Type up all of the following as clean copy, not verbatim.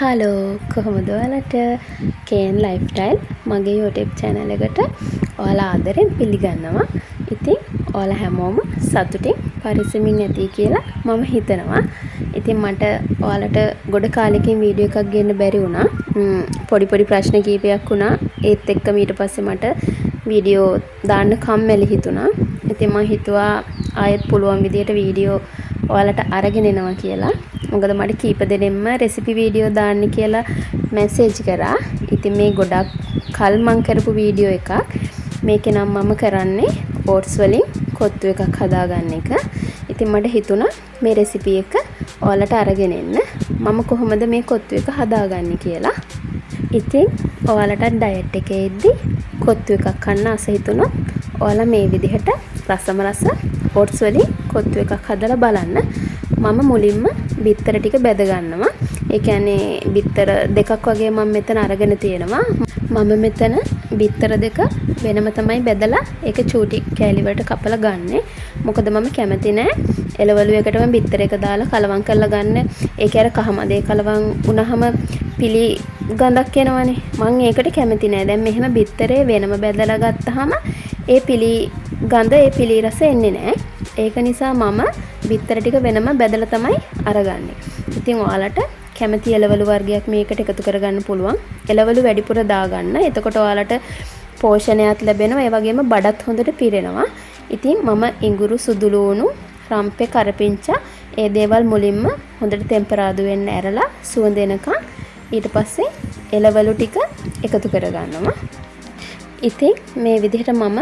Hello, කොහොමද ඔයාලට? කේන් lifestyle මගේ YouTube channel එකට ඔයාලා ආදරෙන් පිළිගන්නවා. ඉතින් ඔයාලා හැමෝම සතුටින් පරිස්සමින් ඇති කියලා මම හිතනවා. ඉතින් මට ඔයාලට ගොඩ කාලෙකින් වීඩියෝ එකක් ගේන්න බැරි වුණා. පොඩි පොඩි ප්‍රශ්න කීපයක් වුණා. ඒත් එක්කම ඊට පස්සේ මට වීඩියෝ දාන්න කම්මැලි හිතුණා. ඉතින් මං හිතුවා ආයෙත් පුළුවන් විදියට වීඩියෝ ඔයාලට අරගෙන එනවා කියලා. මොකද මට කීප දෙනෙක්ම රෙසිපි වීඩියෝ දාන්න කියලා මැසේජ් කරා. ඉතින් මේ ගොඩක් කල් මං කරපු වීඩියෝ එකක්. මේකේ නම් මම කරන්නේ ඕට්ස් වලින් කොත්තු එකක් හදාගන්න එක. ඉතින් මට හිතුණා මේ රෙසිපි එක ඔයාලට අරගෙන එන්න, මම කොහොමද මේ කොත්තු එක හදාගන්නේ කියලා. ඉතින් ඔයාලටත් ඩයට් එකේ ඉද්දි කොත්තු එකක් කන්න ආස හිතුණොත් ඔයාලා මේ විදිහට රසම රස ඕට්ස් වලින් කොත්තු එකක් හදලා බලන්න. මම මුලින්ම බිත්තර ටික බැද ගන්නවා. ඒ කියන්නේ බිත්තර දෙකක් වගේ මම මෙතන අරගෙන තියෙනවා. මම මෙතන බිත්තර දෙක වෙනම තමයි බැදලා ඒක චූටි කෑලි වලට කපලා ගන්නෙ. මොකද මම කැමති නෑ එළවලු එකටම බිත්තර එක දාලා කලවම් කරලා ගන්න. ඒක අර කහමදේ කලවම් වුණාම පිලි ගඳක් එනවනේ. මං ඒකට කැමති නෑ. දැන් මෙහෙම බිත්තරේ වෙනම බැදලා ගත්තාම ඒ පිලි ගඳ, ඒ පිලි රස එන්නේ නෑ. ඒක නිසා මම බිත්තර ටික වෙනම බැදලා තමයි අරගන්නේ. ඉතින් ඔයාලට කැමති එළවලු වර්ගයක් මේකට එකතු කරගන්න පුළුවන්. එළවලු වැඩිපුර දාගන්න. එතකොට ඔයාලට පෝෂණයක් ලැබෙනවා. ඒ වගේම බඩත් හොඳට පිරෙනවා. ඉතින් මම ඉඟුරු, සුදු ලූණු, රම්පෙ, කරපිංචා ඒ දේවල් මුලින්ම හොඳට තෙම්පරාදු වෙන්න ඇරලා සුවඳ එනකන් ඊට පස්සේ එළවලු ටික එකතු කරගන්නවා. ඉතින් මේ විදිහට මම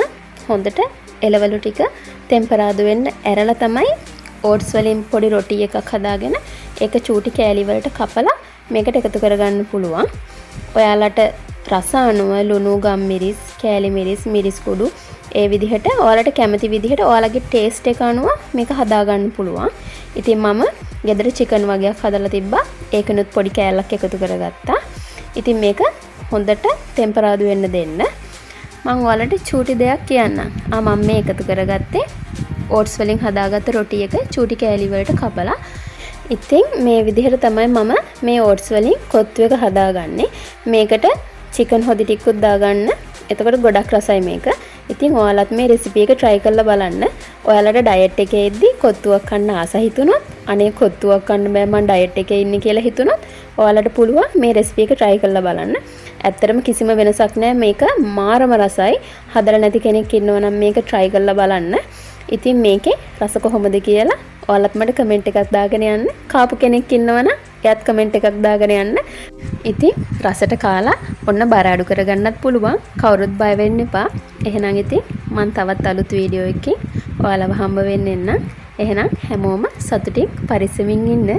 හොඳට එළවලු ටික තෙම්පරාදු වෙන්න ඇරලා තමයි ඕට්ස් වලින් පොඩි රොටි එකක් හදාගෙන ඒක චූටි කෑලි වලට කපලා මේකට එකතු කරගන්න පුළුවන්. ඔයාලට රස අනුව ලුණු, ගම්මිරිස්, කෑලි මිරිස්, මිරිස් කුඩු ඒ විදිහට ඔයාලට කැමති විදිහට ඔයාලගේ ටේස්ට් එක අනුව මේක හදාගන්න පුළුවන්. ඉතින් මම ගෙදර චිකන් වගයක් හදලා තිබ්බා. ඒකනුත් පොඩි කෑල්ලක් එකතු කරගත්තා. ඉතින් මේක හොඳට තෙම්පරාදු වෙන්න දෙන්න. මං ඔයාලට චූටි දෙයක් කියන්නම්. ආ, මම මේ එකතු කරගත්තේ ඕට්ස් වලින් හදාගත්ත රොටි එක චූටි කෑලි වලට කපලා. ඉතින් මේ විදිහට තමයි මම මේ ඕට්ස් වලින් කොත්තු එක හදාගන්නේ. මේකට චිකන් හොදි ටිකකුත් දාගන්න. එතකොට ගොඩක් රසයි මේක. ඉතින් ඔයාලත් මේ රෙසිපි එක try කරලා බලන්න. ඔයාලට ඩයට් එකේ ඉද්දි කොත්තුවක් කන්න ආස හිතුණොත්, අනේ කොත්තුවක් කන්න බෑ මං ඩයට් එකේ ඉන්නේ කියලා හිතුණොත්, ඔයාලට පුළුවන් මේ රෙසිපි එක try කරලා බලන්න. ඇත්තටම කිසිම වෙනසක් නෑ, මේක මාරම රසයි. හදලා නැති කෙනෙක් ඉන්නවා නම් මේක try කරලා බලන්න. ඉතින් මේකේ රස කොහොමද කියලා ඔයාලත් මට කමෙන්ට් එකක් දාගෙන යන්න. කාපු කෙනෙක් ඉන්නවනම් එයාත් කමෙන්ට් එකක් දාගෙන යන්න. ඉතින් රසට කාලා ඔන්න බර අඩු කරගන්නත් පුළුවන්. කවුරුත් බය වෙන්න එපා. එහෙනම් ඉතින් මං තවත් අලුත් වීඩියෝ එකකින් ඔයාලව හම්බ වෙන්න එන්නම්. එහෙනම් හැමෝම සතුටින් පරිස්සමින් ඉන්න.